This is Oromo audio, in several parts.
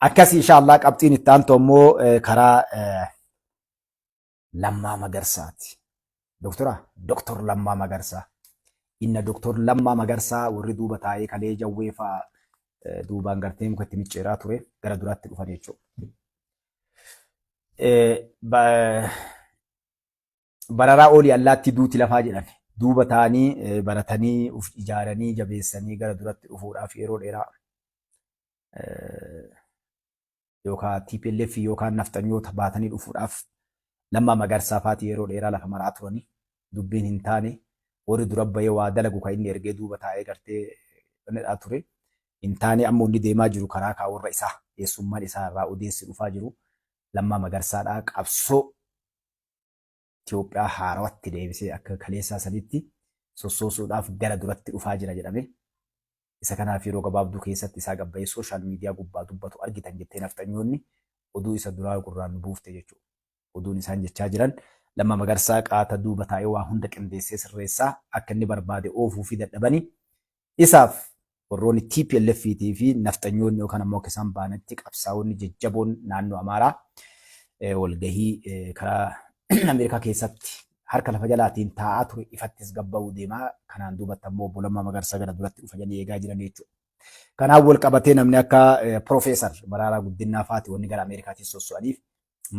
Akkasii inshaallah qabxiin itti aantu ammoo karaa Lammaa Magarsaati. Doktora Doktor Lammaa Magarsaa. Inna Doktor Lammaa Magarsaa warri duuba taa'ee kalee jawwee fa'aa duubaan gartee muka itti micciiraa ture gara duraatti dhufan jechuudha. Bararaa oolii allaattii duuti lafaa jedhan. Duuba taa'anii baratanii uf ijaaranii jabeessanii gara duratti dhufuudhaaf yeroo dheeraa yookaan TPLF yookaan nafxanyoota baatanii dhufuudhaaf Lammaa Magarsaa faati yeroo dheeraa lafa maraa turanii dubbiin hin taane. Warri dura bahee waa dalagu kan inni ergee duuba taa'ee gartee onnedhaa ture hin taane. Amma inni deemaa jiru karaa kaa warra isaa eessummaan isaa irraa odeessi dhufaa jiru Lammaa Magarsaadhaa qabsoo Itoophiyaa haarawatti deebisee akka kaleessaa sanitti sossoosuudhaaf gara duratti dhufaa jira jedhame. Isa kanaaf yeroo gabaabduu keessatti isaa gabbayee social media gubbaa dubbatu argitan jettee nafxanyoonni oduu isa duraa gurraan nu buufte jechuudha. Oduun isaan jechaa jiran Lammaa Magarsaa qaata duuba taa'ee waa hunda qindeessee sirreessaa akka inni barbaade oofuufii dadhabanii isaaf warroonni TPLF fi nafxanyoonni yookaan ammoo akka isaan baanatti qabsaa'onni jajjaboon naannoo Amaaraa walgahii karaa Ameerikaa keessatti harka lafa jalaatiin taa'aa ture ifattis gabba'uu deemaa. Kanaan duubatti ammoo obbo Lammaa Magarsaa gara duratti dhufa jedhanii eegaa jiran jechuudha. Kanaan wal qabatee namni akka Piroofeesar Maraaraa Guddinaa faati wanni gara Ameerikaatiin sosso'aniif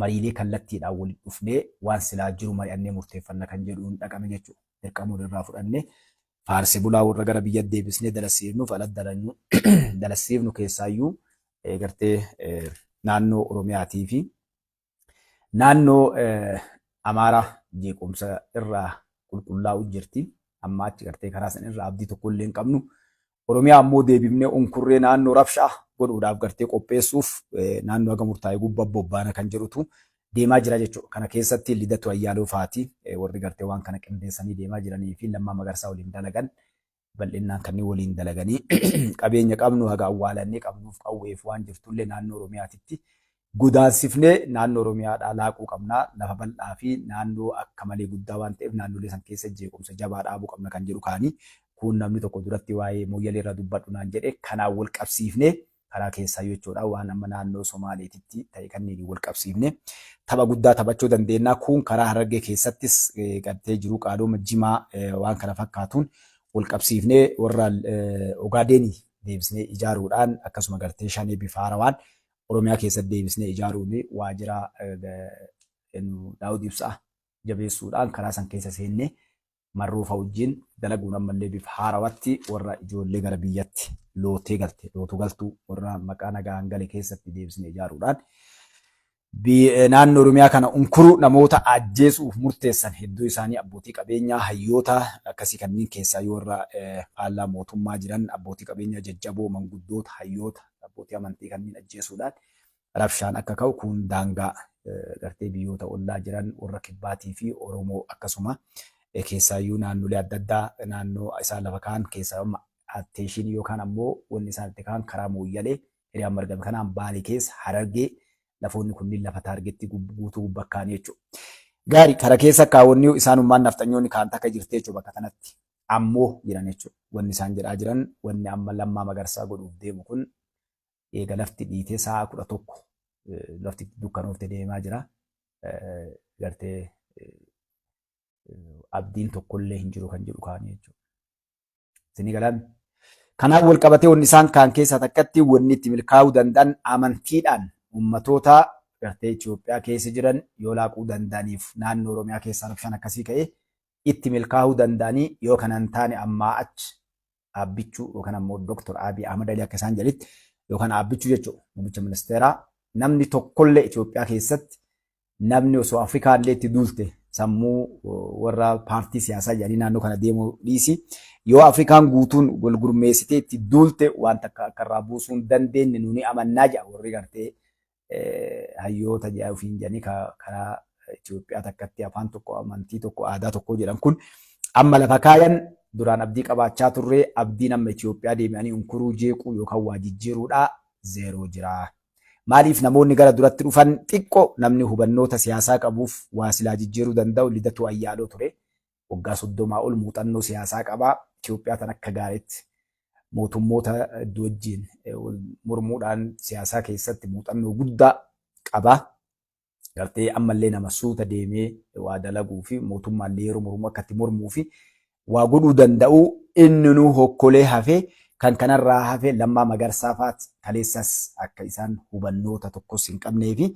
mariilee kallattiidhaan walitti dhufnee waan silaa jiru mari'annee murteeffanna kan jedhuun dhaqame jechuudha. Dirqama walirraa fudhannee faarse bulaa warra gara biyya deebisnee dalasiifnuuf ala dalanyu dalasiifnu keessaayyuu gartee naannoo Oromiyaatii fi naannoo Amaaraa jeequmsa irraa qulqullaa'u jirti. Amma achi gartee karaa san irraa abdii tokko illee hin qabnu. Oromiyaa ammoo deebifnee unkurree naannoo rabshaa godhuudhaaf gartee qopheessuuf naannoo haga murtaa'e gubbaa bobbaana kan jedhutu deemaa jira jechuudha. Kana keessatti Lidatu Ayyaaloo faati warri gartee waan kana qindeessanii deemaa jiranii fi Lammaa Magarsaa waliin dalagan bal'innaan kanneen waliin dalaganii qabeenya qabnu haga awwaalannee qabnuuf qawweef waan jirtullee naannoo Oromiyaatitti godaansifnee naannoo Oromiyaadhaa laaquu qabna. Lafa bal'aa fi naannoo akka malee guddaa waan ta'eef naannolee san keessa jeequmsa jabaa dhaabuu qabna kan jedhu kaanii kun namni tokko duratti waa'ee Mooyyalee irraa dubbadhu naan jedhe. Kanaan wal qabsiifnee karaa keessaa jechuudha waan amma naannoo Somaaleetitti ta'e kanneen wal qabsiifne tapha guddaa taphachuu dandeenya. Kun karaa Harargee keessattis gartee jiru qaalooma jimaa waan kana fakkaatuun wal qabsiifnee warra Ogaadeenii deebisnee ijaaruudhaan akkasuma gartee Shanee bifa haarawaan Oromiyaa keessatti deebisnee ijaaruun waajjira Daawud Ibsaa jabeessuudhaan karaa san keessa seennee Marroo fa'a wajjin dalaguun ammallee bifa haarawatti warra ijoollee gara biyyatti lootee galte lootu galtuu warra maqaa nagaan gale keessatti deebisnee ijaaruudhaan naannoo Oromiyaa kana unkuruu namoota ajjeesuuf murteessan hedduu isaanii abbootii qabeenyaa hayyoota akkasii kanneen keessaa yoo warra faallaa mootummaa jiran abbootii qabeenyaa jajjaboo manguddoota hayyoota abbootii amantii kanneen ajjeesuudhaan rabshaan akka ka'u kun daangaa gartee biyyoota ollaa jiran warra kibbaatii fi Oromoo akkasuma keessaayyuu naannolee adda addaa naannoo isaan lafa kaan keessaa atteeshinii yookaan ammoo wanni isaan itti kaan karaa Mooyyalee hiriyaan margame kanaan Baalee keessa Harargee lafoonni kunniin lafa taargetti guutuu gubbaa kaanii jechuudha. Gaarii kara keessa kaawwanni isaanummaan nafxanyoonni kaan takka jirti jechuudha bakka kanatti ammoo jiran jechuudha. Wanni isaan jedhaa jiran wanni amma Lammaa Magarsaa godhuuf deemu kun eega lafti dhiitee sa'a 11 lafti dukkanoofte deemaa jira. Gartee abdiin tokkollee hin jiru kan jedhu kaanii jechuudha. Isinii galaami. Kanaaf wal qabatee wanni isaan kaan keessaa takkatti wanni itti milkaa'uu danda'an amantiidhaan uummatoota gartee Itoophiyaa keessa jiran yoo laaquu danda'aniif naannoo Oromiyaa keessaa rabshaan akkasii ka'ee itti milkaa'uu danda'anii yoo kana hin taane ammaa achi Aabbichuu yookaan ammoo Dr. Abiy Ahmad Ali akka isaan jedhanitti yookaan Aabbichuu jechuudha muummicha ministeeraa namni tokkollee Itoophiyaa keessatti namni osoo Afrikaa illee itti duulte sammuu warra paartii siyaasaa jedhanii naannoo kana deemuu dhiisi yoo Afrikaan guutuun wal gurmeessitee itti duulte waan takka akka irraa buusuu hin dandeenye nuni amannaa jedha warri gartee hayyoota jedha ofiin jedhanii karaa Itoophiyaa takkatti afaan tokko amantii tokko aadaa tokko jedhan kun amma lafa kaayan duraan abdii qabaachaa turre abdiin amma Itoophiyaa deebi'anii unkuruu jeequu yookaan waa jijjiiruudhaa zeeroo jira. Maaliif namoonni gara duratti dhufan xiqqoo namni hubannoota siyaasaa qabuuf waa silaa jijjiiruu danda'u Lidatuu Ayyaaloo ture. Waggaa 30 ol muuxannoo siyaasaa qaba. Itoophiyaa tan akka gaariitti Mootummoota hedduu wajjin mormuudhaan siyaasaa keessatti muuxannoo guddaa qaba. Gartee ammallee nama suuta deemee waa dalaguu fi mootummaallee yeroo mormuu akka itti mormuu fi waa godhuu danda'u inni nu hokkolee hafe. Kan kanarraa hafe Lammaa Magarsaa faat kaleessas akka isaan hubannoota tokkos hin qabnee fi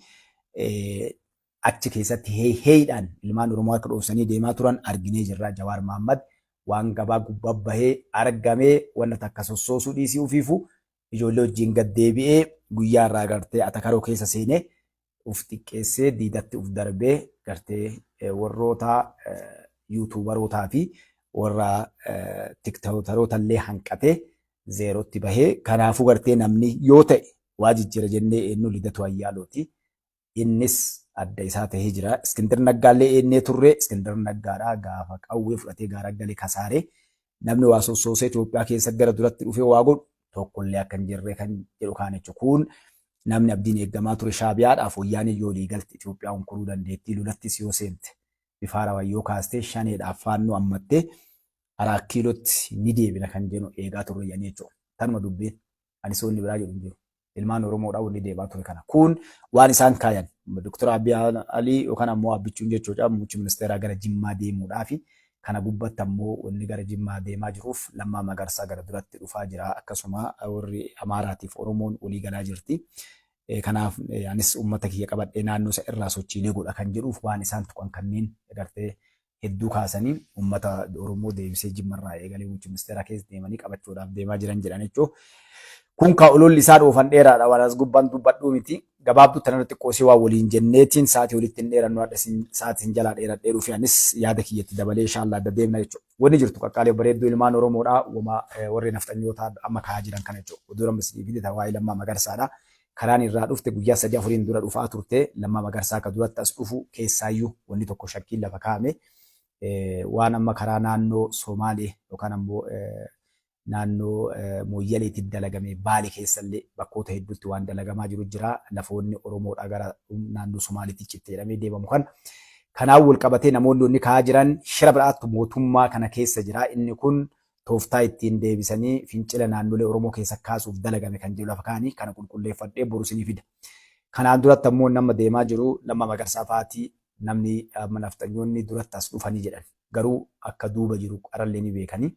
achi keessatti hey heydhaan ilmaan Oromoo harka dhoofsanii deemaa turan arginee jirra. Jawaar Mahaammad waan gabaa gubbaa bahee argamee wanna takka sossoosuu dhiisii ufiifu ijoollee wajjin gad deebi'ee guyyaa irraa gartee atakaroo keessa seenee uf xiqqeessee diidatti uf darbee gartee warroota yuutuubarootaa fi warra tiktootaroota illee hanqatee zeerootti bahee. Kanaafuu gartee namni yoo ta'e waa jijjiira jennee eenyu Lidatu Ayyaalooti. Innis adda isaa tahee jira. Iskindir Naggaallee eennee turre. Iskindir Naggaadhaa gaafa qawwee fudhatee gaara gale kasaaree namni waa sossoosee Itoophiyaa keessa gara duratti dhufee waa godhu tokkollee akka hin jirre kan jedhu kaan jechuudha. Kun namni abdiin eeggamaa ture Shaabiyaadhaaf Wayyaaneen yoo walii galte Itoophiyaa hunkuruu dandeettii, lolattis yoo seente bifa haarawaan yoo kaastee Shaneedhaaf Faannoo ammattee Araat Kiilootti ni deebina kan jedhu eegaa turre jedhanii jechuudha. Tanuma dubbiin anis wanni biraa jedhu hin jiru. Ilmaan Oromoodhaa wanni deemaa ture kana. Kun waan isaan kaayan. Dr. Abiy Alii yookaan ammoo Abbichuun jechuudha muummichi ministeeraa gara Jimmaa deemuudhaafi kana gubbatti ammoo wanni gara Jimmaa deemaa jiruuf Lammaa Magarsaa gara duratti dhufaa jira. Akkasuma warri Amaaraatiif Oromoon walii galaa jirti. Kanaaf anis uummata kiyya qabadhee naannoo isa irraa sochiilee godha kan jedhuuf waan isaan tuqan kanneen gartee hedduu kaasanii uummata Oromoo deebisee Jimmarraa eegalee muummicha ministeeraa keessa deemanii qabachuudhaaf deemaa jiran jedhan jechuudha. Kun ka ololli isaa dhoofan dheeraadha, waan as gubbaan dubbadhuu miti. Gabaabduu tanarra xiqqoo si waa waliin jenneetiin sa'aatii walitti hin dheerannu, hadha sa'aatii hin jalaa dheeradhee dhufe, anis yaada kiyyatti dabalee inshaallaa adda deemna jechuudha. Wanni jirtu qaqqaalee bareedduu ilmaan Oromoodha. Wama warri nafxanyootaa amma kaa'aa jiran kana jechuudha. Oduu amma isinii fide waa'ee Lammaa Magarsaadha. Karaan irraa dhufte guyyaa sadii afuriin dura dhufaa turte. Lammaa Magarsaa akka duratti as dhufu keessaayyuu wanni tokko shakkiin lafa kaa'ame. Waan amma karaa naannoo Somaalee yookaan ammoo naannoo Mooyyaleetti dalagame, Baale keessallee bakkoota hedduutti waan dalagamaa jiru jira. Lafoonni Oromoodhaa gara naannoo Somaaleetti citte jedhamee deemamu kana. Kanaan wal qabatee namoonni wanni kaa'aa jiran shira biraattu mootummaa kana keessa jira. Inni kun tooftaa ittiin deebisanii fincila naannolee Oromoo keessa kaasuuf dalagame kan jedhu lafa kaa'anii kana qulqulleeffadhee boru isinii fida. Kanaan duratti ammoo nama deemaa jiru Lammaa Magarsaa fa'aatii namni amma nafxanyoonni duratti as dhufanii jedhan. Garuu akka duuba jiru qarallee ni beekanii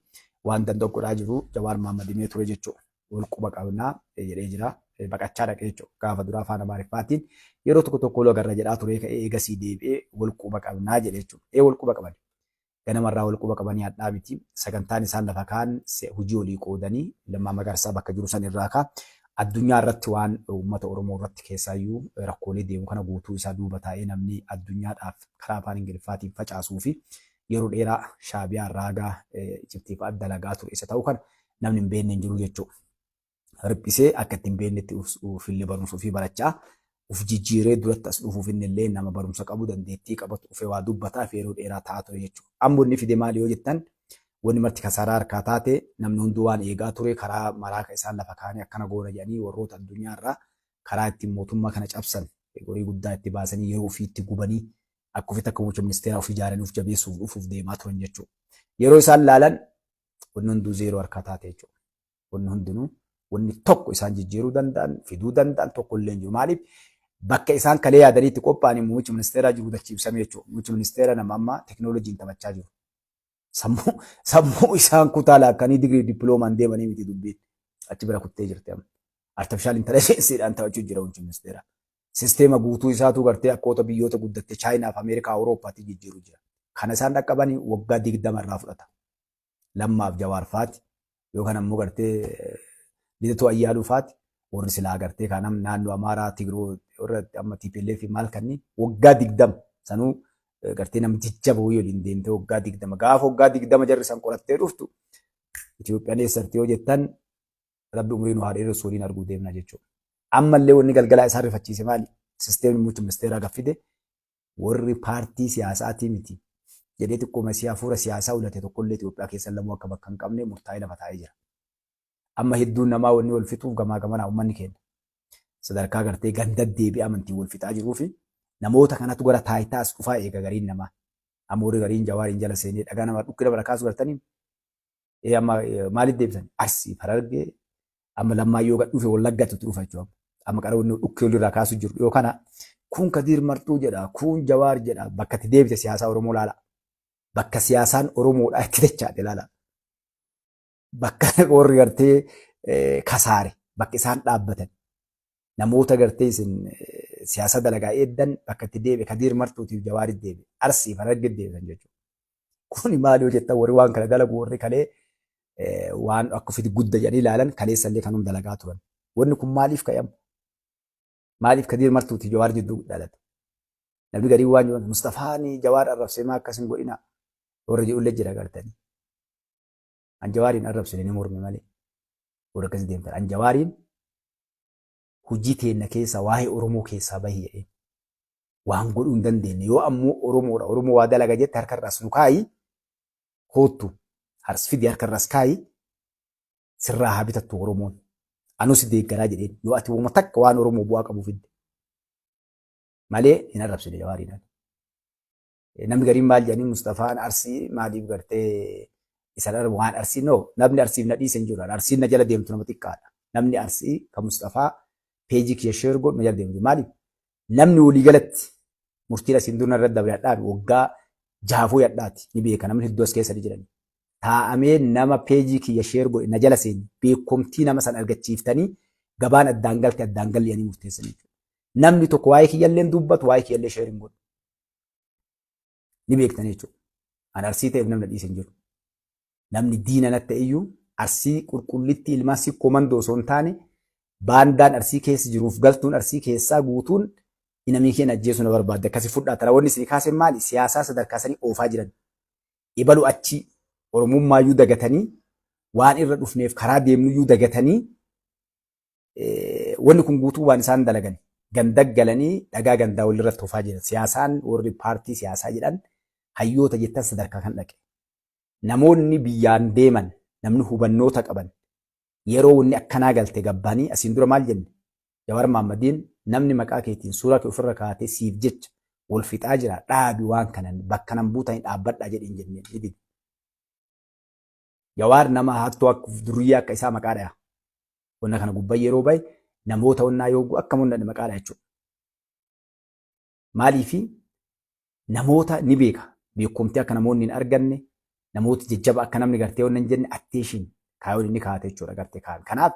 waan danda'u godhaa jiru. Jawaar Mahaammad himee ture jechuudha. Wal quba qabnaa jedhee jira. Baqachaa dhaqee jechuudha. Gaafa duraa afaan Amaariffaatiin yeroo tokko tokko wal agarra jedhaa ture, ka'ee eegasii deebi'ee wal quba qabnaa jedhe jechuudha. Ee, wal quba qaban. Ganamarraa wal quba qabanii hadhaa miti. Sagantaan isaan lafa kaan hojii olii qoodanii Lammaa Magarsaa bakka jiru san irraa kaa addunyaa irratti waan uummata Oromoo irratti keessaayyuu rakkoolee deemu kana guutuu isaa duuba taa'ee namni addunyaadhaaf karaa afaan Ingiliffaatiin facaasuu fi yeroo dheeraa Shaabiyaa raagaa Ijiptii fa'aa dalagaa ture isa ta'uu kana namni hin beekne hin jiru jechuudha. Riphisee akka itti hin beeknetti ufillee barumsa ofii barachaa uf jijjiiree duratti as dhufuuf inni illee nama barumsa qabu, dandeettii qabatu dhufee waa dubbataa fi yeroo dheeraa ta'aa ture jechuudha. Amma wanni fide maali yoo jettan, wanni marti kasaaraa harkaa taate, namni hunduu waan eegaa ture karaa maraa ka isaan lafa kaanii akkana goona jedhanii warroota addunyaa irraa karaa ittiin mootummaa kana cabsan horii guddaa itti baasanii yeroo ofii itti gubanii akka ofitti akka muummicha ministeeraa ofii ijaaranii of jabeessuuf dhufuuf deemaa turan jechuudha. Yeroo isaan laalan wanni hunduu zeeroo harkaa taate jechuudha. Wanni hundinuu wanni tokko isaan jijjiiruu danda'an fiduu danda'an tokko illee hin jiru. Maaliif? Bakka isaan kalee yaadanii itti qophaa'anii muummichi ministeeraa jiru dachiibsamee jechuudha. Muummichi ministeera nama amma teknooloojiin taphachaa jiru. Sammuu isaan kutaa laakkanii digirii dippiloomaan deemanii miti dubbiin. Achi bira kuttee jirti amma. Artifishaal intelligensiidhaan taphachuu jira muummichi ministeeraa. Sisteema guutuu isaatu gartee akkoota biyyoota guddatte Chaayinaa fi Ameerikaa Awurooppaatti jijjiiruu jira. Kana isaan dhaqqabanii waggaa 20 irraa fudhata. Lammaaf Jawaar faati yookaan ammoo gartee Lidatuu Ayyaaluu faati warri silaa gartee kaanam naannoo Amaaraa Tigroo warra amma TPLF maal kanni waggaa 20 sanuu gartee nam jajjaba wayii waliin deemtee waggaa 20, gaafa waggaa 20 jarri san qorattee dhuftu Itoophiyaan eessarti yoo jettan, Rabbi umurii nu haa dheeressu, waliin arguu deemna jechuudha. Ammallee wanni galgalaa isaan rifachiise maali? Sisteemni muummichi ministeeraa gaffide warri paartii siyaasaatii miti jedhee xiqqoo masii hafuura siyaasaa ulate tokkollee Itoophiyaa keessa lamuu akka bakka hin qabne murtaa'ee lafa taa'ee jira. Amma hedduun namaa wanni wal fixuuf gamaa gamanaa uummanni keenya sadarkaa gartee ganda deebi'ee amantiin wal fixaa jiruu fi namoota kanatu gara taayitaas dhufaa eega gariin namaa. Amma warri gariin Jawaariin jala seenee dhagaa nama dhukkina bara kaasu gartanii Amma maaliif deebisan? Arsii, Harargee, amma Lammaa yoo gad dhufe Wallaggatti dhufa jechuudha. Amma qara wanni dhukkee walirraa kaasu jiru. Yoo kana kun Kadiir Marxuu jedha, kun Jawaar jedha. Bakka itti deebite siyaasaa Oromoo laala. Bakka siyaasaan Oromoodhaa itti dachaate laala. Bakka warri gartee kasaare, bakka isaan dhaabbatan. Namoota gartee isin siyaasa dalagaa eeddan bakka itti deebi'e Kadiir Marxuutiif Jawaaritti deebi'e. Arsiif Harargeetti deebisan jechuudha. Kuni maali yoo jettan, warri waan kana dalagu, warri kalee waan akka ofiitti gudda jedhanii ilaalan, kaleessallee kanuma dalagaa turan. Wanni kun maaliif ka'e amma? Maaliif Kadiir Marxuutiif Jawaar jidduu dhalate? Namni garii waan jedhan, Mustafaan Jawaar arrabsee maa akkas hin godhina warra jedhullee jira gartanii. An Jawaariin arrabsine, ni morme malee. Warra akkasii deemtan. An Jawaariin hojii teenna keessa, waa'ee Oromoo keessaa bahi jedheen. Waan godhuu hin dandeenye. Yoo ammoo Oromoodha, Oromoo waa dalaga jette, harkarraas nu kaayi, koottu hars fidi, harkarraas kaayi, sirraa haa bitattu Oromoon. Anus deeggaraa jedheen yoo ati wama takka waan Oromoo bu'aa qabu fidde. Malee hin arrabsine Jawaariidhaan. Namni gariin maal jedhanii, Mustafaan Arsii maaliif gartee isa waan Arsii? No, namni Arsiif na dhiise hin jiru. Arsiin na jala deemtu nama xiqqaadha. Namni Arsii kan Mustafaa peejii kiyya share godhu na jala deemtu. Maaliif? Namni waliigalatti murtiin asiin dura irra dabre hadhaan waggaa 6fuu hadhaati ni beeka, namni hedduu as keessa ni jiran. Taa'amee nama peejii kiyya share godhe na jala seeni beekumtii nama san argachiiftanii gabaan addaan galte addaan galli jedhanii murteessan jechuudha. Namni tokko waa'ee kiyyallee dubbatu, waa'ee kiyyallee share hin godhu. Ni beektan jechuudha. An Arsii ta'eef namni dhiise hin jiru. Namni diina natti ta'e iyyuu, Arsii qulqullitti ilmaan Sikkoo Mandoo osoo hin taane, baandaan Arsii keessa jiruuf galtuun Arsii keessaa guutuun inamii keenya ajjeesuu na barbaadde akkasi fudhaa tara. Wanni isin kaasen maali? Siyaasaa sadarkaa sanii oofaa jiran. Ibalu achii Oromummaayyuu dagatanii, waan irra dhufneef karaa deemnuyyuu dagatanii, wanni kun guutuu waan isaan dalagan ganda galanii dhagaa gandaa walirratti oofaa jiran. Siyaasaan warri paartii siyaasaa jedhan, hayyoota jettan, sadarkaa kan dhaqe. Namoonni biyyaan deeman, namni hubannoota qaban, yeroo wanni akkanaa galte gabbaanii asiin dura maal jenne? Jawar Maammadiin, namni maqaa keetiin suuraa kee ofirra kaatee siif jecha wal fixaa jira, dhaabi waan kanan, bakka nan buutanii dhaabbadhaa jedheen jenneen ni dide. Jawaar nama hattuu akka duriyyaa akka isaa maqaa dhaya. Wanna kana gubbaa yeroo bahe namoota wannaa yoo akka mul'anne maqaa dhaya jechuudha. Maaliifi namoota ni beeka. Beekumtii akka namoonni hin arganne, namoota jajjaba akka namni gartee wanna hin jenne attention kaayoon inni kaa'ate jechuudha gartee kaa'ame. Kanaaf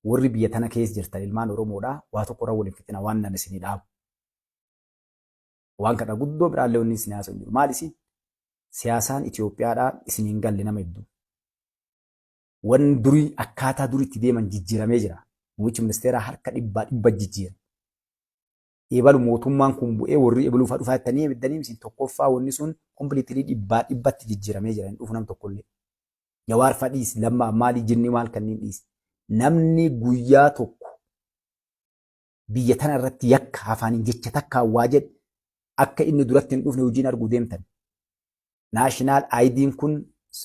warri biyya tana keessa jirtan, ilmaan Oromoodha, waa tokko irra waliin fixina waan nan isinii dhaabu. Waan kana guddoo biraallee wanni isin haasa'u jiru. Maal isin siyaasaan Itoophiyaadhaa isin hin galle nama hedduu. Wanni durii akkaataa durii itti deeman jijjiiramee jira. Muummichi ministeeraa harka dhibbaa dhibba jijjiira. Ebalu mootummaan kun bu'ee warri ebaluu fa'aa dhufaa jettanii ebiddanii isin tokkoffaa, wanni sun completely dhibbaa dhibbatti jijjiiramee jira. Hin dhufu nam tokkollee. Jawaar fa'aa dhiisi, Lammaa maali, jinni maal kanneen dhiisi. Namni guyyaa tokko biyya tana irratti yakka afaaniin jecha takkaan waa jedhe akka inni duratti hin dhufne hojiin arguu deemtan. National ID'n kun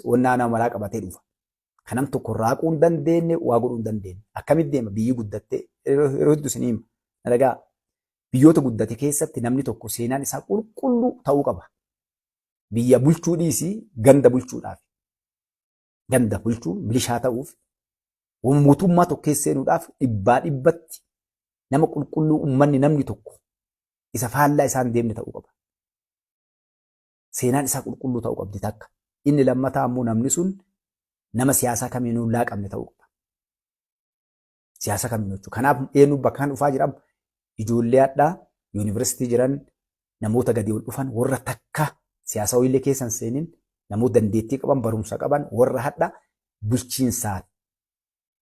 wannaa nama maraa qabatee dhufa. Kanam tokko raaquu hin dandeenye, waa godhuu hin dandeenye. Akkamitti deema biyyi guddattee? Yeroo hedduu isin hima. Dhalagaa biyyoota guddate keessatti namni tokko seenaan isaa qulqulluu ta'uu qaba. Biyya bulchuu dhiisii ganda bulchuudhaaf. Ganda bulchuu, milishaa ta'uuf, mootummaa tokko keessa seenuudhaaf dhibbaa dhibbatti nama qulqulluu uummanni namni tokko isa faallaa isaan deemne ta'uu qaba. Seenaan isaa qulqulluu ta'uu qabdi takka. Inni lammataa ammoo namni sun nama siyaasaa kamiinuu hin laaqamne ta'uu qaba. Siyaasa kamiinuu jechuudha. Kanaaf eenyu bakka kan dhufaa jiramu? Ijoollee hadhaa yuunivarsiitii jiran, namoota gadi ol dhufan, warra takka siyaasa wayiillee keessa hin seenin, namoota dandeettii qaban, barumsa qaban, warra hadha bulchiinsaan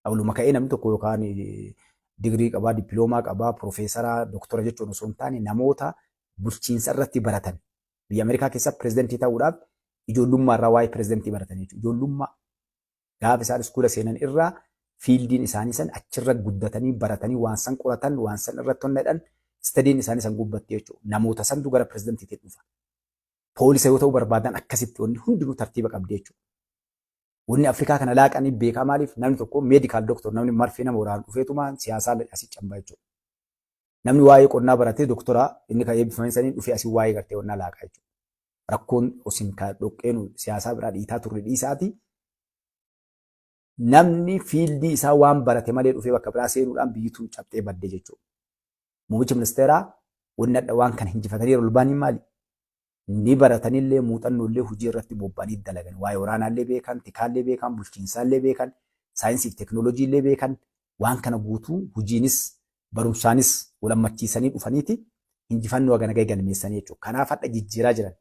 awluma ka'ee namni tokko yookaan digirii qabaa, dippiloomaa qabaa, piroofeesaraa, doktora jechuun osoo hin taane, namoota bulchiinsa irratti baratan. Biyya Ameerikaa keessa pirezidantii ta'uudhaaf ijoollummaa irraa waa'ee pirezidantii baratan jechuudha. Ijoollummaa gaafa isaan iskuula seenan irraa fieldiin isaanii san achirra guddatanii baratanii, waan san qoratan, waan san irratti honnedhan, studyn isaanii san gubbatti jechuudha. Namoota santu gara pirezidantiitiin dhufa. Poolisa yoo ta'uu barbaadan akkasitti wanni hundinuu tartiiba qabdi jechuudha. Wanni Afrikaa kana laaqanii beekaa, maaliif namni tokko medical doctor, namni marfee nama waraanu dhufeetuma siyaasaa asii cambaa jechuudha. Namni waa'ee qonnaa baratee doktora inni kan eebbifame sanii dhufee asii waa'ee gartee wannaa laaqaa jechuudha. Rakkoon osin ka dhoqqeenu siyaasaa biraa dhiitaa turre dhiisaati. Namni field isaa waan barate malee dhufee bakka biraa seenuudhaan biyyi tun cabxee badde jechuudha. Muummichi ministeeraa wanni adda waan kana hinjifatanii ol baaniin maali? Ni baratanillee, muuxannoollee hojii irratti bobba'anii dalagan. Waa'ee waraanaallee beekan, tikaallee beekan, bulchiinsaallee beekan, saayinsii fi teekinooloojiillee beekan. Waan kana guutuu hojiinis barumsaanis walammachiisanii dhufaniiti injifannoo hagana gahe galmeessanii jechuudha. Kanaaf hadha jijjiiraa jiran.